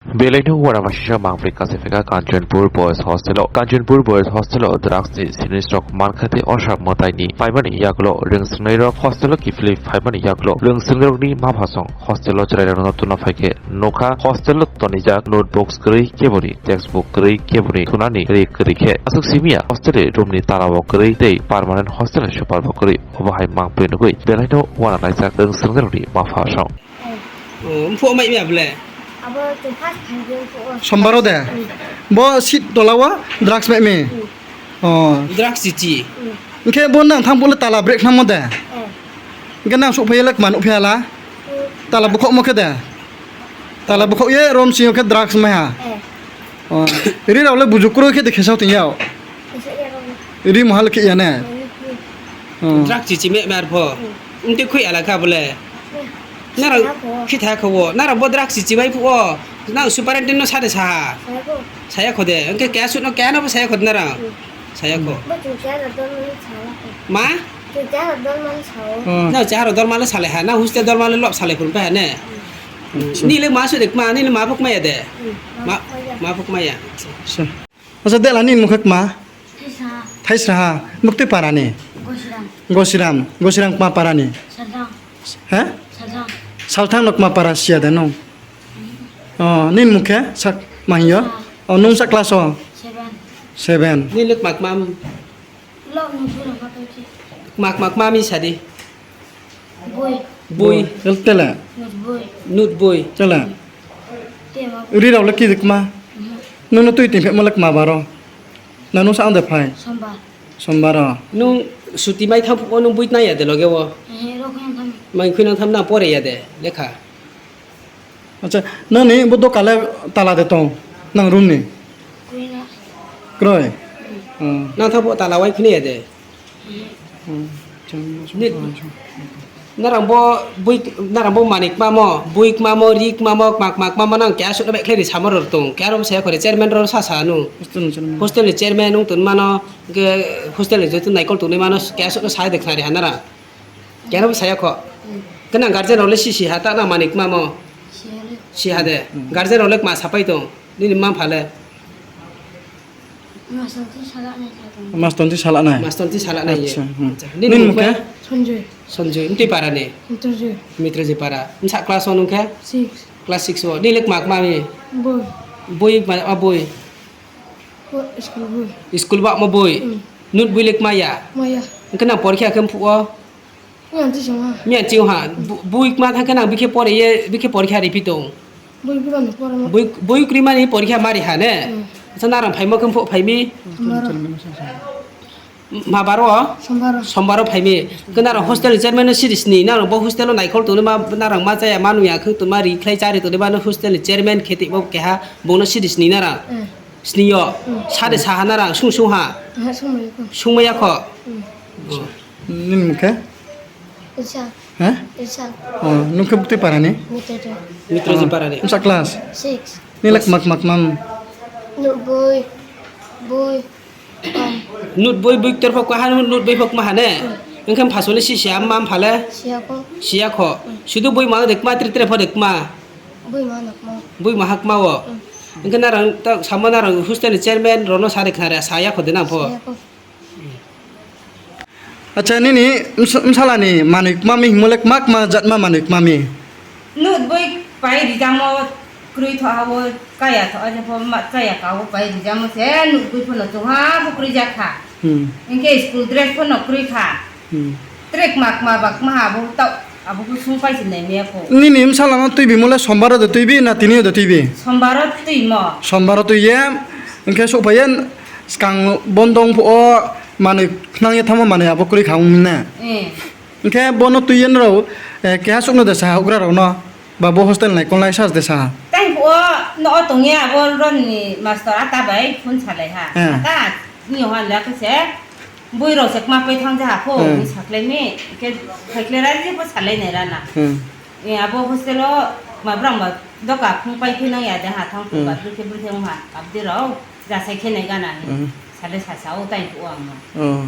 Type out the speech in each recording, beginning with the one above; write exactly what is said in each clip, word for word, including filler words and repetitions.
Belaino uanama sisa mangpri kasiphaikha Kanchanpur Boys Hostel-o. Kanchanpur Boys Hostel-o drugs ni sinis rok mankha tei osak mwtaini paimani yagulo rwngswngnai rok hostel-o kiphilwi phaimani yagulo rwngswngnai rokni maphasong hostel-o chwrairokno tuna phaikhe nukha hostel-o tonijak notebooks kwrwi keboni textbook kwrwi keboni thunani ri kwrwi khe aswk simiya hostel-ni room-ni tala bo kwrwi tei permanent hostel-ni super bo kwrwi. Obo hai mangpri nugwi belaino uana laijak rwngswngnai rokni maphasong. Oh, mphuh mai mia bole? Abo chwng first time mphuh o. Sombaro de? Mm. Bo seat tola o drugs mai mi? Mm. Oh. Drugs chichi? Mm. Hwnkhe bo nang thang bole tala break namo de? Eh. Hwnkhe nang suk phaiya le kma nuk phaiya la? Mm. Tala bukhok mo khe de? Tala bukhok ye rom sing khe drugs mai ha? Eh. Oh. Ri rao le buju kro khe de khesao tong yao? Khesao ya rom. Ri mohal khe ya ne? Mm. Oh. Drugs chichi me mar pho. Mm. Ntwi khui ala kha bole. Narang khitha kha wo. Narang bo drugs chichi bai phuo. Nang superintendent no sade saha. Saya kho de. Engke kaya sut no kaya no bo saya kho narang. Saya kho. Ma? Na chaharo dorma le sale ha. Na hostel dorma le lok sale phun pa ne. Ni le ma su de ma ni le ma phuk ma ya de. Ma phuk ma ya. Acha dela ni mukhe kma? Thaisra. Thaisra ha. Mukti parani? Gosiram. Gosiram. Gosiram kma parani? Sardang. He? Sardang. Salthang no kma para siya de nung? Oh, nin mukhe sak mahiyo? Sa. Oh, nung sa class o? Seven. Seven. Ni le kma kma? Lok ni bura ma tong chi. Kma kma kma mi sadi? Bui. Bui. Bui. El tele. Nut bui. Nut bui. Tele. Tema. Uri rao le ki kma? Mhm. Nunu tui tin phe mo le kma baro. Nanu sa ande phai. Sombar. Sombar o. Nung suti mai thang phuo nung bui nai ya de loge o. Eh, rok yang tham. Mai khui nang tham na pore ya de lekha. Acha, nani bo dokale tala de tong, nang room ni? Kroi na. Kroi? Hmm. Hmm. Nang thabo tala wai khini ya de? Hmm. Hmm. Ni, narang bo bui, narang bo manik mamo, bui mamo, rik mamo, mak mak mamo nang kya sut bai khlai ri samar ror tong, kya rom saya khore chairman ror sa sa nu. Hostel ni chairman. Hostel ni chairman nung tun mano, ke hostel ni joto naikol tong ni mano, kya sut sai de khnari hanara. Keno bo saya kho. Hmm. Kena guardian rok le si si ha ta na manik mamo. Siya le. Si ha de. Hmm. Guardian rok le ma sapai tong. Nini ma pha le. Mas tonti sala nai sa tong. Mas tonti sala nai. Mas tonti sala nai ye. Acha, hmm. Acha. Nini mukhe? Sanjoy. Sanjoy. Nti para ni? Mitrojoy. Mitrojoy para. Nsa class o nung khe? Six. Class six o. Nini le kma kma mi? Boy. Boy ma, a boy. School boy. School ba mo boy. Hmm. Nut boy le kma ya? Maya. Kena porkha khe phuo? Miyan twi song ha. Miyan twi ha. Bu-, bui ma thang khe nang bikhe pore ye, bikhe porikha ri pi tong. Bui bura ni pore ma. Bui, bui kri mani porikha mari ha ne. Hmm. Sa narang phaimo khe pho phaimi. Maro. Ma baro? Sombaro. Sombaro phaimi. Khe narang hostel chairman no siris ni, narang bo hostel o naikol tong ma, narang ma chaya ma nuya khe tong ma ri khlai chari tong ma no hostel chairman khe tei bo keha bongno siris ni narang. Hmm. Sini yo. Hmm. Sade saha narang sung sung ha. Ha, sung mai ko. Sung maya kho. Hmm. Oh. Nini mukhe? Irsa. Ha? Irsa. Oh, nung khe bukti para ni? Mitroji. Mitroji para ni. Msa class? Six. Ni lak mak mak mam. Nut bui, bui, om. Nut bui bui ter phok kahan nut bui phok mahane. Hmm. Engkam phasole si siya mam phale? Siya ko. Siya ko. Hmm. Sudu bui ma dekma tri tre pho dekma. Bui ma nakma. Bui ma hakma o. Hmm. Engke narang ta sama narang hostel ni chairman rono sade khnare saya kho de nang pho. Siya ko. Acha, nini bwsa-, bwsalani manwi kmami himole kma kma jatma manwi kmami? Nut boi pai rijamo, kwrwi tho hao, kaya tho aja pho ma, kaya kao pai rijamo se nut boi phono chungha bo kwrwi jak kha. Hmm. Hinkhe school dress phono kwrwi kha. Hmm. Tre kma kma ba kma ha bo tao abo bo sung pai se nai maya pho. Nini bwsalano twibi mole sombaro de twibi na tini de twibi? Sombaro twimo. Sombaro twiye, hinkhe sokphaiye. Swkang bondo wng phuo manwi khnang ye tamo manwi abo kwrwi kha wng ne. Eh. Hinkhe bono twi ye norok, eh, keha chukno de saha ugra rokno, ba bo hostel nai kolnai sas de saha. Tei phuo no o tong ye abo roni master ata bai phone salai ha. Eh. Ata ni ho le khe se bui rok se kma pai thang ja ha pho, eh, ni saklai ni ke khaikle ra je pho salai nai ra na. Hmm. Eh, abo hostel o ma brang ma doka phung pai phi nang ya de ha thang phu, hmm, ba bri khe bri khe wng ha abdi rok. Jasai khe nai gana hin. Hmm. Sale sasa o tai phuo ang no. Oh.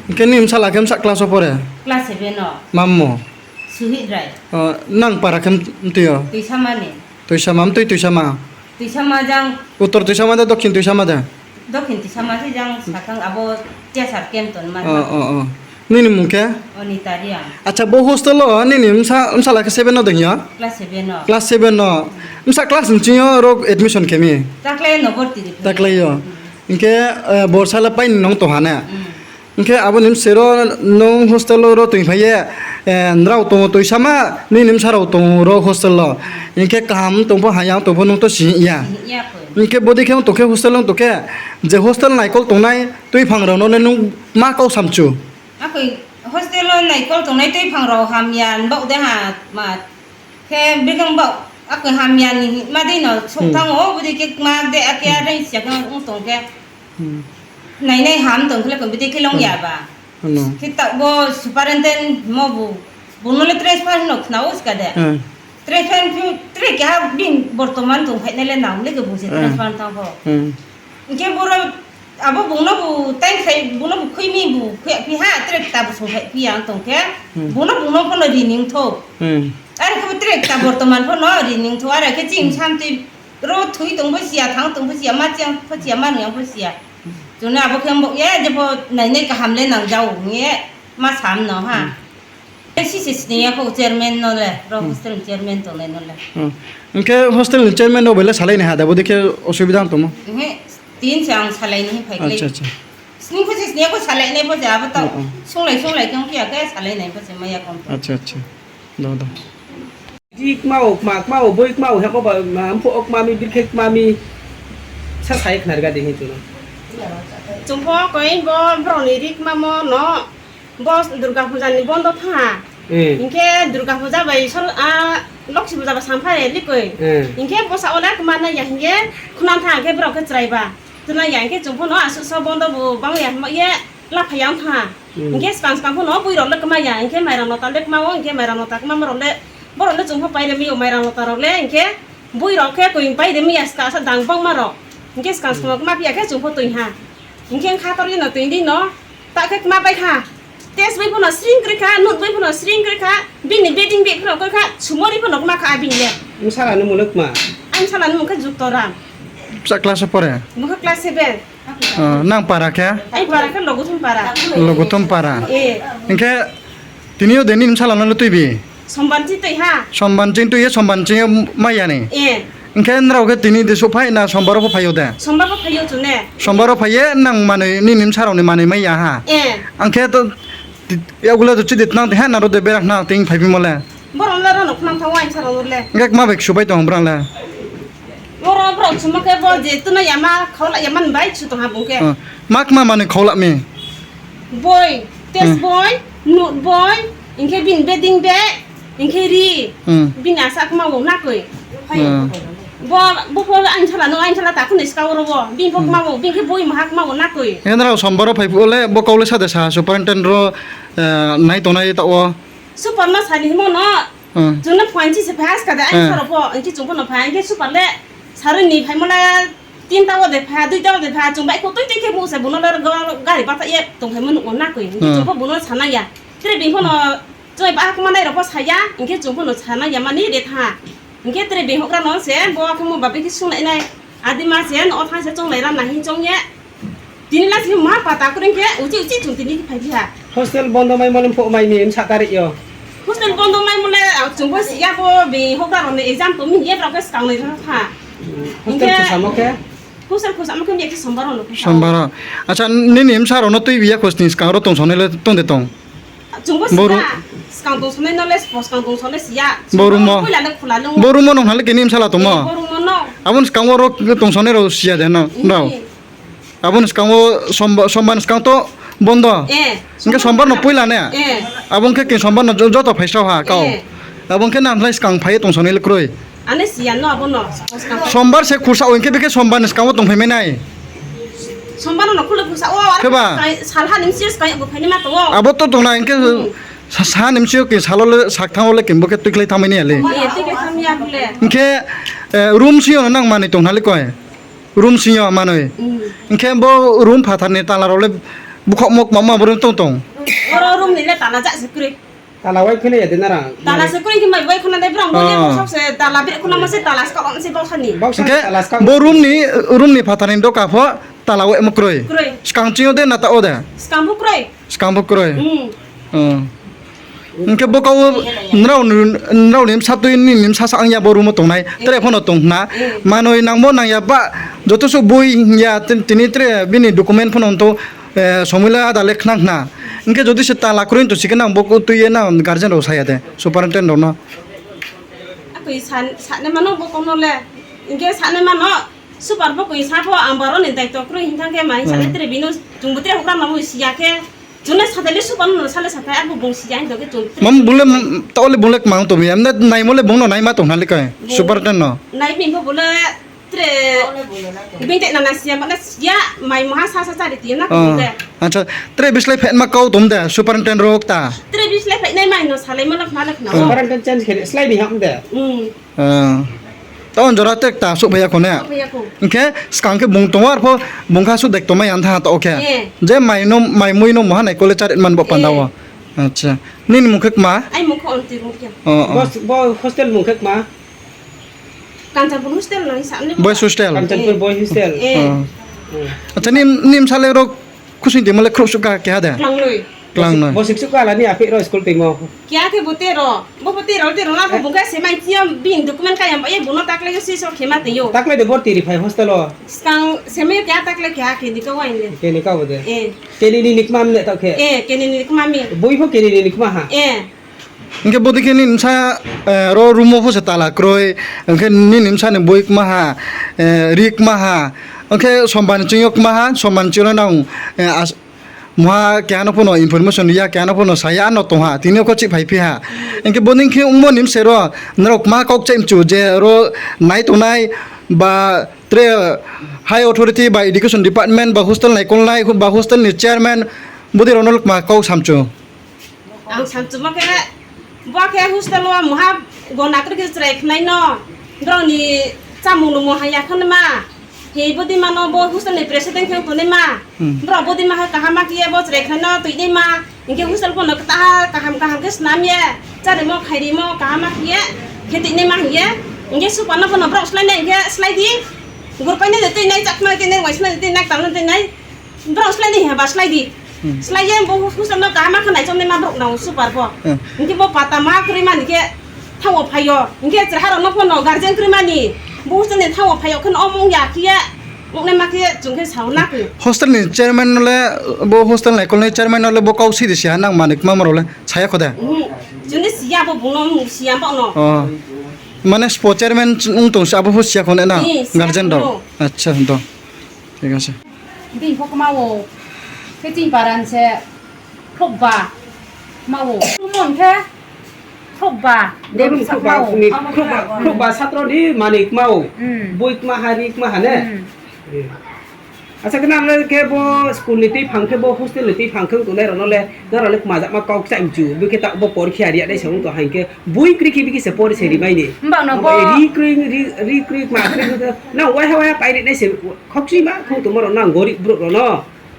Hinkhe ni bwsala khe bwsa class o pore? Class seven o. Mammo? Suhit Rai. Oh, nang para khe mtwi o? Twisama ni. Twisama, mtwi twisama? Tuisama jang. Uttor Tuisama de, Dokhin Tuisama de? Dokhin Tuisama se jang sakang abo T S R camp ton ma. Oh, oh, oh. Nini mung khe? Oni Tariang. Acha, bo hostel o nini msa, msala khe seven no dengya? Class seven no. Class seven no. Msa class ni chingo ro admission khe mi? Taklai no borti ri. Taklai yo. Hinkhe, eh, borsala paini nong tongha ne? Mm. Hinkhe aboni bwsero nwng hostel o ro twi phaiye, eh, nrao tongo twi sama, nini bwsarao tongo ro hostel o. Hinkhe kaham tongpho, hayang tongpho nwng to sini ya. Sini ya koi. Hinkhe bodi khe wng tokhe hostel o wng tokhe, je hostel naikol tongnai twi phang rao no le nwng ma kau samchu. Akoi hostel o naikol tongnai twi phang rao hamya nbok de ha ma. Khe bikang ba, ako hamya ni ma dei no sok Hmm. thango, budi khe ma de, ake Hmm. areng siya khe wng tong khe. Hmm. Nai nai ham tong khe, budi khe long Hmm. ya ba. Ano. Khe ta bo superintendent mo bu, bu no le transfer no khna us ka de. Hmm. Transfer phi, tre khe ha bin bortoman tong khai ne le nang le khe bu se Hmm. transfer tang ho. Hmm. Hinkhe boro abo bungno bo tai khai, bungno bo khuimi bo khuya phi ha, tere ta bo sung khai phi ya wng tong khe, Hmm. bungno bungno phano ri ning tho. Hmm. Are khe bo tere ta bortoman phano ri ning tho, are khe chim Hmm. sam twi ro thui tong bo sia, thang tong bo sia, ma chiang pho sia, ma nung yang pho sia. Chwngno abo khe wng bo ye jebo nai nai kaham le nang jao hing ye ma sam no ha. Hmm. Sisi sini ya kho chairman no le, ro Hmm. hostel chairman tongnai no le. Hmm. Hinkhe hostel ni chairman rok bai le salai ni ha da, bodi khe osubida wng tongmo? Ehe, tin se ang salai ni phai klai. Acha, acha. Sini pho se sini ya kho salai nai pho se abo to Hmm, hmm. sunglai sunglai khe wng phiya khe salai nai pho se maya kom to. Acha, acha. Do, do. Di kma o, kma, kma o, boi kma o, hemo ba, ma, mpho o kma mi, birkhe kma mi. Sa sai khnar ga de hin tuno. Chungpho koi bo bro ni rik ma mo no. Bo Durga Puja ni bondo tha. Eh. Hinkhe Durga Puja bai sol, ah, Lokhi Puja bai samphai likoi. Eh. Hinkhe bosa ola kma na ya hinkhe khuna tha hinkhe borok khe chwrai ba. Tuna ya hinkhe chwng phano aswk sa bondo bo bang ya hwnba ye la phai ya wng tha. Hmm. Hinkhe swkang swkang phano bui rok le kma ya hinkhe mairang nota le kma o hinkhe mairang nota kma borok le borok le chwng pho pai re mi o mairang nota rok le hinkhe bui rok khe koi pai re mi ya swkang sa dang bang ma rok. Hinkhe swkang swkang kma phi ya khe chwng pho twi ha. Hinkhe kha tor ye no twi di no. Ta khe kma bai kha. Test bai phano sring kri kha, note bai phano sring kri kha, bini bedding bag phano kri kha, sumori phano kma kha abini le. Bwsala ni mung le kma? Ani bwsala ni mung khe Jukto Ram. Bwsa class o pore? Bo khe class seven. Ah, nang para khe? Ai para khe Logothom para. Logothom para. Eh. Hinkhe tini o de nini bwsala no le twi bi? Somban chi twi ha. Somban ching twi ye somban ching ye maya ni. Eh. Hinkhe nrao khe tini de so phai na sombar o pho phai o de? Sombar o phai o chune. Sombar o phai ye nang manwi nini bwsa rok ni manwi maya ha. Eh. Ang khe to ti-, yagulo to chidi tnang de ha naro de berak na ting phai bi mo le. Borok le rano khna thawa ang sara le. Hinkhe ma bai subai tong brang le. Borok borok sumo khe bo je tuna yama khaula yaman bai su tong ha bung khe. Ah, ma kma manwi khaula mi? Boi, test Hmm. boi, note boi, hinkhe bini bedding bag, hinkhe ri, Hmm. bini asa kma bo nakoi. Hmm. Bo, bo pho ani sala no, ani sala ta khuni ska oro bo, bini pho Hmm. kma bo, bini khe boi maha kma bo nakoi. Hinkhe nrao sombar o phai phuo le, bo kau le sa de sa, superintendent ro, eh, nai tongnai ta o. Super no sani himo no, Hmm. chwngno phuainchi se phai aska de, ani Hmm. sara pho, hinkhe chwng pho no phai, hinkhe super le, sarui ni phaimo le, tinta o de pha, duita o de pha, chwng bai kho twi twi khe mung se bono le ga-, gari bata ye tong phaimo nukgo nakoi. Hmm. Chwng pho bono sana ya. Tere bini phono chwng bai bahai manai rok pho saya, hinkhe chwng phono sana ya mani re tha. Hinkhe tere bini hokra no se bo khe mo babi khe sung nai nai. Adi ma se no thang se chwng lai ram na hin chwng ye. Tini last ni ma pata kwrwng khe uchi uchi chwng tini phai phiya. Hostel bondo mai mole pho mai ni sa tarik yo. Hostel bondo mai mole, ah, chwng bo siya bo bini hokra rok ni exam to mi ye rok khe swkang nai rok kha. Hostel Hinkhe khosamo khe? Hostel khosamo khe mi ekhe sombar ono khe. Sombar o. Acha, nini bwsa rok no twi biya khosni swkang ro tong sonai le tong de tong? Chwng bo Boru- swkang, swkang tong sonai no le swkang tong sonai siya. Boru mo. Puila le khula le. Boru mo nong hale kini bwsala tongmo? Eh, boru mo no. Aboni swkang o rok tong sonai rok siya de no, Ee. rok? Aboni swkang o somba-, sombar ni swkang to bondo. Eh, Hinkhe sombar no puila ne? Eh. Abo hinkhe khe sombar no jo-, joto phaisao ha kau. Eh. Abo hinkhe nang lai swkang phai tong sonai le kwrwi. Ani siya no abo no, swkang. Sombar se khursa o hinkhe bikhe sombar ni swkang o tong phai mai nai. Sombar no khule khursa o, Khe ba? Sal ha nim sis kai go phai ma to. Abo to tong na hinkhe Hmm. sa, sa nim sio khe salo le sak thango le khe bo khe twi khlai thamai ni ya le. Eh, twi khlai tham ya bole. Hinkhe, eh, room sio nang manwi tong hale koi. Room singyo manwi. Mm. Hinkhe bo room phatharni tala rok le bukhok mok mama bo tong tong. Oro room ni le tala ja se kwrwi. Tala wai khwlai ya de narang. Tala se kuri khe mai wai khwlai de brang bo le Ah. bosok se tala bre khwlai ma se tala se kok se bosani. Boksa Hingke tala se kok. bo room ni, room ni phatani doka pho tala wai mo kroi. Kroi. Skang chio de na ta o de. Skang bo kroi. Skang bo kroi. Hmm. Hmm. Hingke bo kau nrao ni, nrao ni satui ni nim sa sa ang ya bo room o tongnai. Eh. Tere phono tong na. Eh. Manoi nang bo nang ya ba joto so boi ya tin-, tini tere bini document phono to eh, somoi le ada le khna khna. Hingke jodi se tala kwrwi to sikhe nang bo twi ye nang guardian rok saya de, superintendent rok no. Akoi san, sane mano bo kono le. Hingke sane mano, super bo koi sa pho ang baro ni daityo kwrwi hingthang khe mai sane Hmm. tere bino chung bo tere hokra mamo siya khe. Chung le sate le super no sale sate abo bung siya hingke chung tere Mam bule, ta ole bule mang to mi. Amne nai mo le bung no nai ma tong hali kai. Bung Superintendent no. Nai bini bo bule Tre bini te nana siya mana siya mai maha sa sa chari tiyo na Oh. kumde. Acha, tre bislai phet ma kau tum de, superintendent rok ta. Tre bislai phet nai mai no salai mana khna le khna. Oh. Superintendent change khe slai ni ham de. Hmm. Ah. Ta on jora tek ta sok bhaiya kone. Sok bhaiya ko. Hingke skang khe bung tongo arpho bung kha su dek tomai antha ta oke. Eh. Je mai no, mai mui no maha nai kole chari man bo panda Eh. o. Acha. Nini mung khe kma? Ai mung khe onti rung khe. Oh, oh. Bos, bo hostel mung khe kma? Kanchanpur hostel no hisab ni Boys hostel? Kanchanpur boy hostel. Eh. Oh. Hmm. Acha, nim, nim sale rok kusing timo le khrup suka keha de? Klangnoi. Klangnoi. Bosik suka la ni apik ro school timo. Kya ke bote ro? Bo bote ro, te ro na ko Eh. bunga semai tiyo bin document ka yamba ye bono takle yo si so khema te yo. Takle de bor tiri phai hostel o. Skang semai kya takle kya ke ni ko wain le. Ke ni ka bo de. Eh. Ke ni ni nikma mne ta khe. Eh, ke ni ni nikma mi. Boi pho ke ni ni nikma ha. Eh. Hingke bodi khe nini bwsa, eh, ro room o pho se tala kwrwi, hingke nini bwsa ni boi kma ha, eh, ri kma ha, hingke sombar ni chwng yo kma ha, sombar ni chwng no nang, eh, as-, muha keha no phano information ya, keha no phano saya no tong ha, tini o kho chih phai phi ha. Hingke boni khe wngmo ni bwsai ro norok kma kok chai mchu je ro nai tongnai ba tre high authority ba education department ba hostel nai kolnai ba hostel ni chairman bodi rok no kma kok samchu. Ang samchuma khe, bo khe hostel o muha gona kwrwi khe chwrai khwnai no, borok ni chamung nungmung haya khwnma, he bodi mano bo hostel ni president khe tongnai ma, Hmm. borok bodi ma khe kaham ma khe bo chwrai khwnai no twi nai ma, hinkhe hostel phano kwtal kaham kaham khe swnam ye, charimo khairimo kaham ma khe khe twi nai ma hinkhe, hinkhe super no phano borok slai nai hinkhe slai di, gurpai nai de twi nai, chakma twi nai, waisna de twi nai, tal no twi nai. Borok slai di, haba slai di. Hmm. Slai ye bo hostel no kaham khe nai chomnai ma borok no super bo. Hmm. Hinkhe bo pata ma kwrwi mani khe thango phaio. Hinkhe chwraha rok no phano guardian kwrwi mani. Bo hostel ni thango phaio kheno omo wngya khe ye. Wngnaima khe chwng khe sao na khe. Hostel ni chairman no le, bo hostel ni kolni chairman no le bo kau sidi siya nang manik ma maro le saya khoda. Hmm. Chwng de siya bo bung no siya bo no. Oh. Mane spo chairman wng tong sa abo pho siya khone na. Hmm, siya guardian rok. Khone. Acha do. Thik ase. Bini pok ma o, khe chini paran se khokba ma o. Mon khe khokba, de Borok sa khokba, ma o. Ni khokba, khokba satro ni manik ma o. Hmm. Boi kma ha, ri kma ha ne? Hmm. Eh. Asa khe nang le khe bo school ni twi phang khe bo hostel ni twi phang khe tongnai rok no le, nang rok le kma jak ma kok chai mchu. Bo khe ta bo porikha ri ya dai se wng tong hai khe boi kwrwi khe bikhe se pori se ri mai ni. Himba no bo ri kwrwi, ri, ri kwrwi kma kwrwi khe nang waiha waiha pai ri nai se. Khokchima khong tongma rok nang gorib borok rok no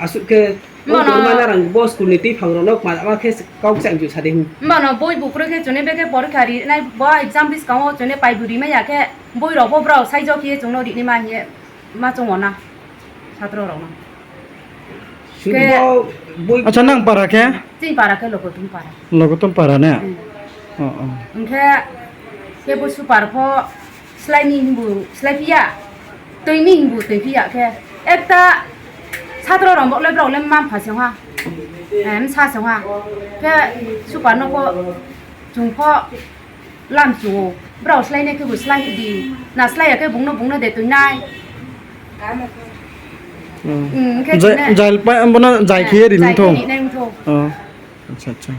asuk khe o Mano. Dorma narang bo school ni twi phang rok no kma ma khe kok chang ju sade hwn. Mano boi bukrui khe chune beke porikha ri nai bo exam bwskango chune pai bwrwi maya khe boi rok bo brao saijo khe chwngno rini ma hiye ma chongo na satro rok no. Sudi Khe- bo boi Acha nang para khe? Chini para khe Logotum para. Logotum para ne? Hmm. Oh, oh. Hwnkhe khe bo super pho Slai ni himbu slai phiya, twi ni himbu twi phiya khe ekta satro rok le borok le mma mpha se ha, em, sa se ha, khe super no pho chung pho lam chu o, borok slai nai khe bo slai di, na slai ya khe bung no bung no de twi nai. Hmm. Hmm, khe Jai-, twi nai. Jai pa, bono jai khe ri Jai nang thung. Khe ri nang thung. Oh. Acha, acha.